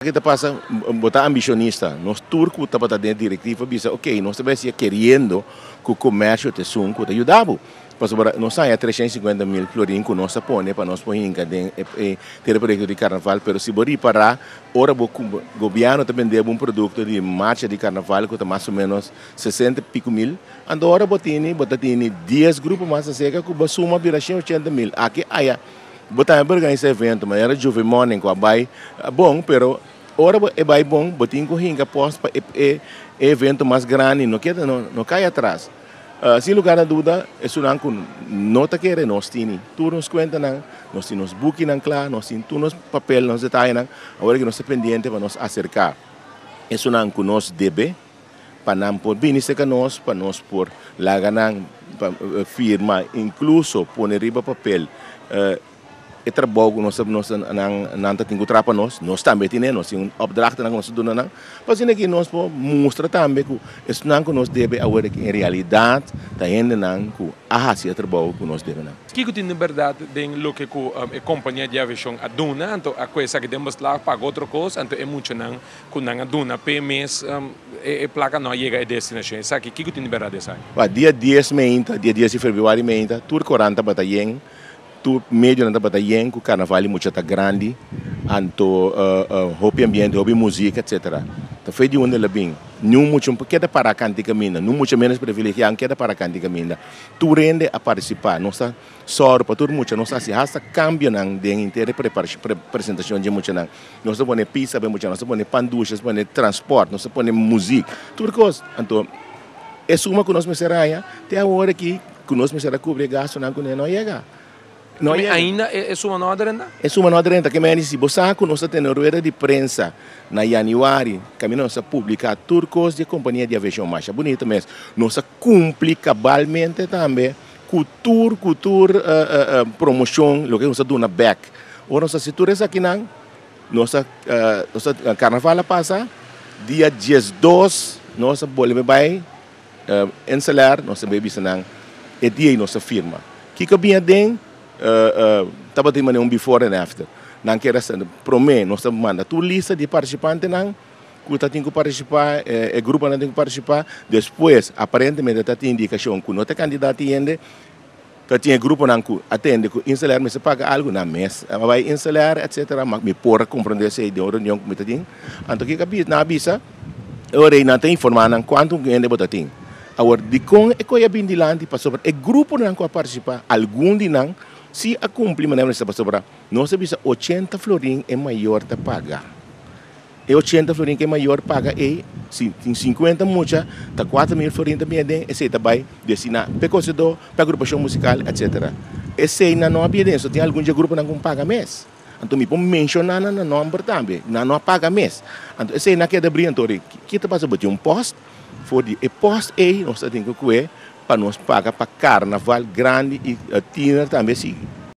Ke ta pasa, bo ta ambicionista. Nos tur ku tabata den directiva bisa, ok, nos ta bai keriendo ku comercio ta esun ku ta yuda bo. Pasobra nos haña 350 mil florin ku nos a pone pa nos por hinka den e proyecto di carnaval, pero si bo ripara, ora bo gobierno ta bende un producto di marcha di carnaval ku ta mas o menos 60 pico mil, anto ora bo ta tini 10 grupo mas acerca ku bo suma bira 180 mil. Aki aya bo ta organisa evento, mas era Juve Morning ku bai bom, pero ora bo e bai bom, bo tin ku hinka post pa e evento mas grandi, no keda no, no kai atras. Sin lugar a duda, esunnan ku no ta kere nos tini. Tur nos kuentanan, nos tin nos bukinan kla, nos tin tur nos papel, nos detayenan, awor ku nos ta pendiente pa nos aserká. Esunnan ku nos debe, pa nan por bini serka nos, pa nos por laga nan pa firma, inkluso pone riba papel e trabou ku nos nan ta tin ku traha pa nos, nos tambe tin, nos tin un opdracht nan ku nos duna nan. Pa asina ku nos por mustra tambe ku esnan ku nos debe awor en realidat ta hendenan ku a hasi e trabou ku nos debe nan. Kiko tin di berdat den loke ku e kompania di aviashon a duna, anto a kuesa ku den beslag paga otro kos, anto e muchanan ku nan a duna pe mes e plaka no a yega e destinashon. Esaki, kiko tin di berdat esaki? Ba, dia 10 meinta, dia 10 di febrüari meinta, tur korant tabata yen, tur medionan tabata yen ku karnaval di mucha ta grandi, anto hopi ambiente, hopi músika, etc. Ta foi di unda el a bin. Niun mucha no keda para kanti kaminda, niun mucha menos privilegiado no keda para kanti kaminda. Tur hende a partisipá, nos ta sòru pa tur mucha, nos ta hasi hasta kambionan den henter e presentashon di muchanan. Nos ta pone pizza pa e muchanan, nos ta pone pan dushi, nos ta pone transport, nos ta pone muzik, tur kos. Anto e suma ku nos mester haña te awor aki ku nos mester a kubri e gastunan ku no yega. No yega. Ainda e suma no a drenta? E suma no a drenta. Ke men si bo sa ku nos a tene rueda di prensa na yanüari, kaminda nos a publiká tur kos di kompania di aviashon masha bunita mes. Nos a kumpli kabalmente tambe ku tur promoshon, loke nos a duna bèk. Ora nos a hasi tur esakinan, nos a karnaval a pasa, dia 12 nos a bolbe bai InselAir, nos a bai bisa nan e dia ei nos a firma. Kiko bin aden, tabatin manera un before and after. Nan kier a promé nos a manda tur lista di partisipantenan ku ta tin ku partisipá, e gruponan tin ku partisipá. Despues, aparentemente ta tin indikashon ku no ta kandidat hende, ta tin e gruponan ku a tende ku InselAir mester paga algu nan mes a bai InselAir, etcetera. Ma mi por a komprondé esei den un reunion ku mi ta tin. Anto kiko nan a bisa? E ora ei nan ta informá nan kuantu hende bo ta tin. Awor, dikon e koi a bin dilanti? Pasobra e gruponan ku a partisipá, algun di nan si a kumpli manera mester, pasobra nos a bisa 80 florin e mayor ta paga. E 80 florin ku e mayor paga ei, si tin 50 mucha, ta 4.000 florin ta bin aden, esei ta bai destiná pa e kosedó, pa agrupashon musikal, etcetera. Esei nan no a bin aden, so tin algun dje gruponan ku paga mes. Anto mi por menshoná nan na nòmber tambe, nan no a paga mes. Anto esei nan keda bria, anto ki ta pasa? Bo tin un post, for di e post ei nos ta tin ku kue pa nos paga pa karnaval grandi i tiner tambe sigui.